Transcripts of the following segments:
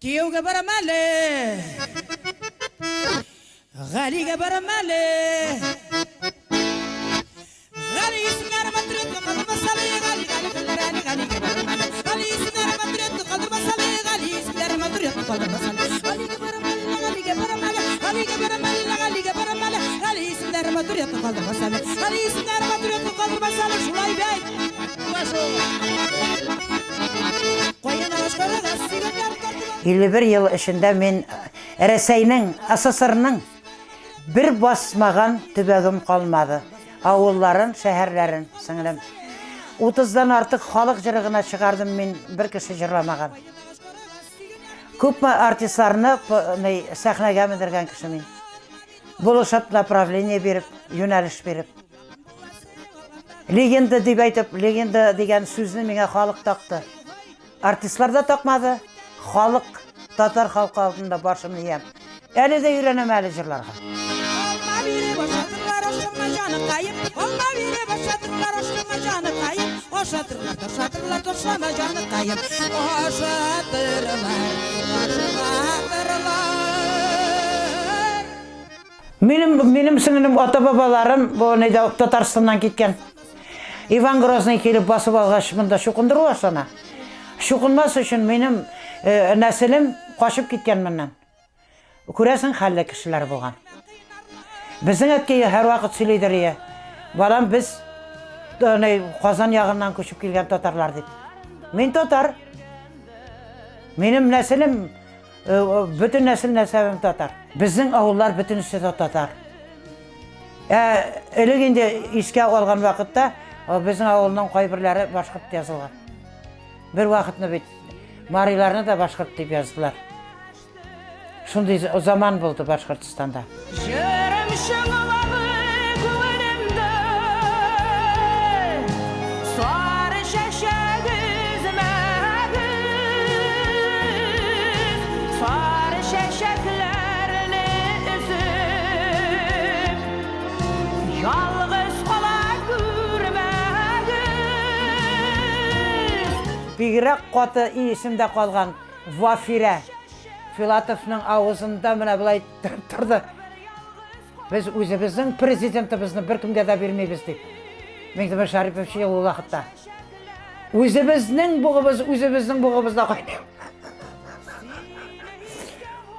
Кияүгә барам әле. Галигә барам әле. Гали исемнәре матур калдырмас әле, Гали, Гали, Гали, Галигә барам әле. Гали исемнәре матур калдырмас әле, Гали исемнәре матур калдырмас әле. Галигә барам әле, Галигә барам әле. Галигә барам әле, Галигә барам әле. Гали исемнәре матур калдырмас әле. Гали исемнәре матур калдырмас әле. Шулай бит. Каян агачларга сөйгәннәр тартып 51 ел эчендә мин Рәсәйнең, СССРның бер басмаган төбәгем калмады. Авылларын, шәһәрләрен, сеңлем. 30-дан артык халык җыры гына чыгардым мин, бер кеше җырламаган. Күпме артистларны сәхнәгә мендергән кеше мин. Булышып, направление биреп, юнәлеш биреп. Легенда дип әйтеп, легенда дигән сүзне миңа халык такты. Артистлар да такмады, халык, татар халкы алдында башымны иям. Әле дә өйрәнәм әле җырларга. Алма биреп ашатырлар ашкынма җаныкаем, алма биреп ашатырлар ашкынма җаныкаем, ашатырлар, ташатырлар, ташлама җаныкаем, ашатырлар, ташатырлар. Минем сеңлем ата-бабаларым бу нидә Татарстаннан киткән. Иван Грозный килеп басып алгач, монда чукындыру башлана. Чукынмас өчен минем нәселем качып киткән моннан. Күрәсең, хәлле кешеләр булган. Безнең әткәй һәрвакыт сөйлидер ие. Балам, без Казан ягыннан күчеп килгән татарлар дип. Мин татар. Минем нәселем, бөтен нәсел нәсәбем татар. Безнең авыллар бөтенесе дә татар. Ә элек инде искә алган вакытта безнең авылның кайберләре башкорт язылган. Бер вакытны бит мариларны да башкорт дип яздылар. Шундый заман булды Башкортстанда. Җырым чыңлады күңелемдә, сары чәчәк өзмәгез, сары чәчәкләрне өзеп, ялгыз кала күрмәгез. Бигрәк каты исемдә калган Вафирә Филатовның авызында менә болай иттереп торды. Без үзебезнең президентыбызны беркемгә дә бирмибез дип. Миңтимер Шәрипович ул вакытта. Үзебезнең бугыбыз үзебезнең бугыбызда кайный.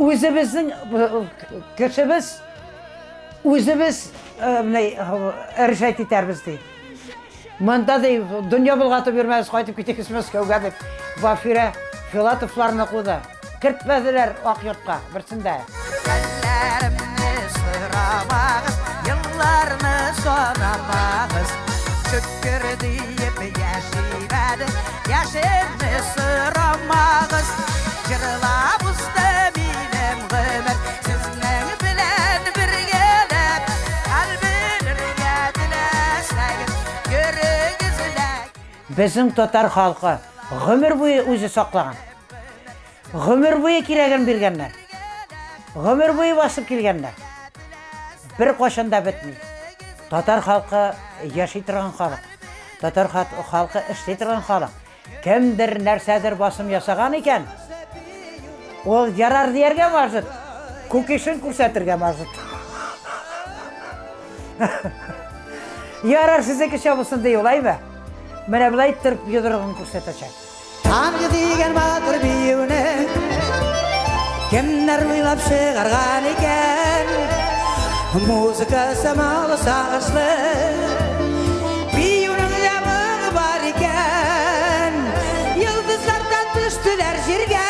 Үзебезнең кешебез үзебез менә решать итәрбез ди. Монда ди, дөнья болгатып йөрмәгез, кайтып китегез Мәскәүгә дип, Вафирә Филатовларны куды. Кертмәделәр Ак йортка берсен дә. Хәлләремне сорамагыз, елларны санамагыз. Шөкер диеп яшим әле, яшемне сорамагыз. Җырлап узды минем гомер, сезнең белән бергәләп. Хәл белергә теләсәгез, йөрегез лә. Безнең татар халкы гомер буе үзе саклаган. Гомер буе кирәген биргәннәр. Гомер буе басып килгәннәр. Бер кашын да бетми. Татар халкы яши торган халык. Татар халкы эшли торган халык. Кемдер нәрсәдер басым ясаган икән, ул ярар дияргә может, кукишен күрсәтергә может. Ярар, сезнекечә булсын ди ул, әйме? Менә болай иттереп йодрыгын күрсәтәчәк. Танго дигән матур биюне кемнәр уйлап чыгарган икән? Музыкасы моңлы, сагышлы, биюнең дә моңы бар икән. Йолдызлар да төштеләр җиргә.